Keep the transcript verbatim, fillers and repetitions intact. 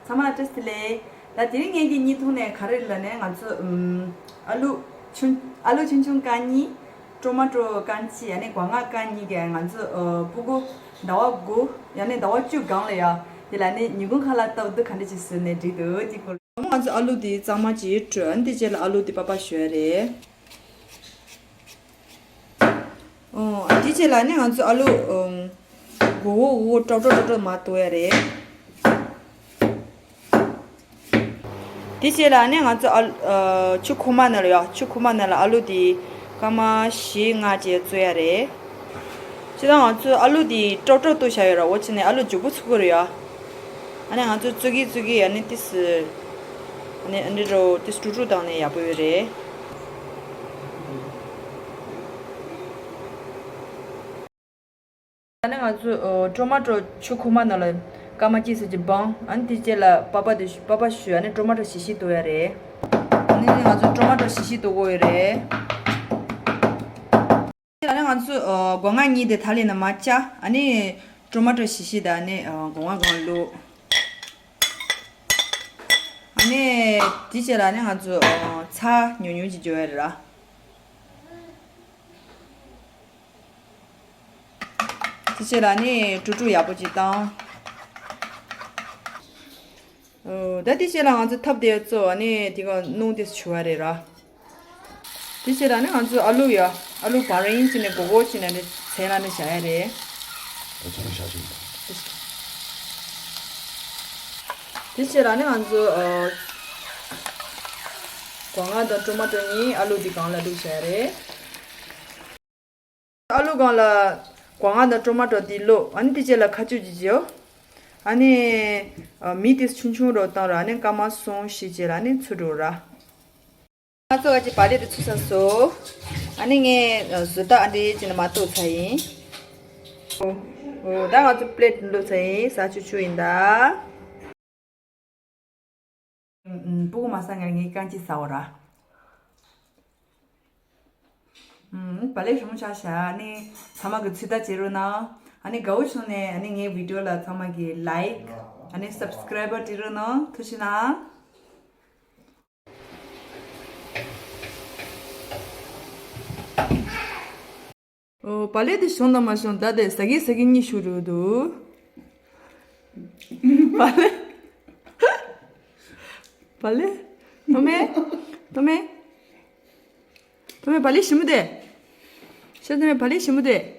ཚང་མ་ལ་བཀྲ་ཤིས་བདེ་ལེགས། ད་དེ་རིང་ངེད་ཀྱི་བརྙན་ཐུང་ནས་ག་རེ་ལབ་ནས་ང་ཚོ་ཨུམ། ཨ་ལུ་ཆུང་ཨ་ལུ་ཆུང་ཆུང་རྐང་གཉིས། ཀྲོ་མ་ཀྲོ་རྐང་གཅིག་ཡང་ན་སྒོ་ང་རྐང་གཉིས་ཀྱིས་ང་ཚོ་ཨ་སྤུ་གུ་ཟླ་བ་དགུ་ཡང་ན་ཟླ་བ་བཅུ་སྒང་ལ་ཡ་དེ་ལ་ནི་ཉིན་གུང་ཁ་ལག་སྟབས་བདེ་ག་འདྲ་ཅིག་བཟོས་ནས་འགྲིག་འདུག་དེ་སྐོར། ང་ཚོ་ཨ་ལུ་དེ་གཙང་མ་ཅིག་བཀྲུས། ཨ་ནི་དེ་རྗེས་ལ་ཨ་ལུ་དེ་པགས་པ་བཞོ་ཡ་རེད། ཨོ། དེ་རྗེས་ལ་ནི་ང་ཚོ་ཨ་ལུ་ཨོ། མགོ་བོ་མགོ་བོ་ཀྲོག་ཀྲོག་ཀྲོག་ཀྲོག་མ་གཏོང་ཡ་རེད། དེ་རྗེས་ལ་ནི་ང་ཚོ་ཨ་ཨ་ཆུ་ཁོལ་མ་ནང་ལ་ཡ་ཆུ་ཁོལ་མ་ནང་ལ་ཨ་ལུ་དེ་སྐར་མ་བཞི་ལྔ་ཅིག་བཙོ་ཡ་རེད། སྤྱིར་བཏང་ང་ཚོ་ཨ་ལུ་དེ་ཀྲོག་ཀྲོག་གཏུབ་བཞག་ཡོད་ར། འོ་བྱས་ནས་ཨ་ལུ་མགྱོགས་པོ་ཚུགས་ཀྱི་རེད་ཡ། ཨ་ནི་ང་ཚོ་བཙོ་གི་བཙོ་གི་ཨ་ནི་ཏིས་ཨ་ནི་ཨ་འདྲ་རོ་ཏིས་དཀྲུག་དཀྲུག་བཏང་ནས་ཡག་པོ་ཡོད་རེད། ད་ནི་ང་ཚོ་ཨོ་ཀྲོ་མ་ཀྲོ་ཆུ་ཁོལ་མ་ནང་ལ་སྐར་མ་གཅིག་ཙམ་ཅིག་སྦངས། ཨ་ནི་དེ་རྗེས་ལ་པགས་པ་དེ་པགས་པ་བཤུས། ཨ་ནི་ཀྲོ་མ་ཀྲོ་ཞིབ་ཞིབ་གཏུབ་ཡ་རེད། ཨ་ནི་ང་ཚོ་ཀྲོ་མ་ཀྲོ་ཞིབ་ཞིབ་གཏུབ་དགོས་ཡོད་རེད། ད་ནི་ང་ཚོ་ཨོ་སྒོ་ང་གཉིས་དེ་ད་ལས་ན་མ་བཅག་ཨ་ནི་ཀྲོ་མ་ཀྲོ་ཞིབ་ཞིབ་དང་ཨ་ནི་ཨོ་སྒོ་ང་སྒང་བླུགས། ཨ་ནི་དེ་རྗེས་ལ་ནི་ང་ཚོ་ཨོ་ཚྭ་ཉུང་ཉུང་ཅིག་འཇོག་ཡ་རེད་ར། དེ་རྗེས་ལ་ནི་དཀྲུག་དཀྲུག་ཡག་པོ་ཅིག་བཏང་། ཨོ། ད་དེ་རྗེས་ལ་ང་ཚོ་ཐབ་དེ་བཙོ། ཨ་ནི་དེ་ག་སྣུམ་དེ་བྱུག་པ་རེད་ར། དེ་རྗེས་ལ་ནི་ང་ཚོ་ཨ་ལུ་ཡ་ཨ་ལུ་བ་རིང་བྱས་ནས་སྒོར་སྒོར་བྱས་ནས་ནི་ཚལ་ལ་ནི་བཞག་ཡ་རེད། ཨོ་ཚང་མ་བཞག་བྱུང་། དེ་རྗེས་ལ་ནི་ང་ཚོ་ཨོ་སྒོ་ང་དང་ཀྲོ་མ་ཀྲོ་གཉིས་ཨ་ལུ་དེ་སྒང་ལ་བླུགས་བཞག་ཡ་རེད། ཨ་ལུ་སྒང་ལ་སྒོ་ང་དང་ཀྲོ་མ་ཀྲོ་དེ་བླུགས། ཨ་ནི་དེ་རྗེས་ལ་ཁ་ཆུ་ཅིག་བྱོས། ཨ་ནི་ཨ་མེ་དེ་ཆུང་ཆུང་རུ་བཏང་ར། ཨ་ནི་སྐར་མ་གསུམ་བཞི་རྗེས་ལ་ཨ་ནི་ཚུར་འགྲོ་ར། ང་ཚོ་ག་ཅིག་བག་ལེབ་དེ་ཚུད་ཚར་སོང་། ཨ་ནི་ངས་ཨ་བཟོ་ལྟ་ཨ་འདྲ་ཅིག་ནས་མར་གཏུབ་ཚར་ཡིན། ཨོ། ཨོ། ད་ང་ཚོ་པི་ལེ་ཊི་བླུགས་ཚར་ཡིན། ཟ་ཆུ་ཆུ་ཡིན་ད། ཨུམ། སྤུ་གུ་མ་ཟ་སྔོན་ངས་རྐང་གཅིག་ཟ་འོ་ར། ཨུམ། བག་ལེབ་ཞིམ་པོ་ཆགས་ཤག་ཨ་ནི་ཚང་མ་གིས་ཚོད་ལྟ་བྱེད་རོགས་གནང་། ཨ་ནི་དགའ་བོ་བྱུང་ནས་ཨ་ནི་ངའི་བི་ཌི་ཡོ་ལ་ཚང་མ་གིས་ལའིཀ་ཨ་ནི་སབ་སི་ཀ་རའི་བར་སྤྲད་རོགས་གནང་། ཐུགས་རྗེ་གནང་། ཨོ། བག་ལེབ་དེ་བྱུང་དང་མ་བྱུང་ད་དེ་ཟ་གི་ཟ་གི་གཉིད་ཤོར་འགྲོ་འདུག་བག་ལེབ། བག་ལེབ། ཐོ་མེ། ཐོ་མེ། ཐོ་མེ་བག་ལེབ་ཞིམ་པོ་དེ། ཤ་ཐོ་མེ་བག་ལེབ་ཞིམ་པོ་དེ།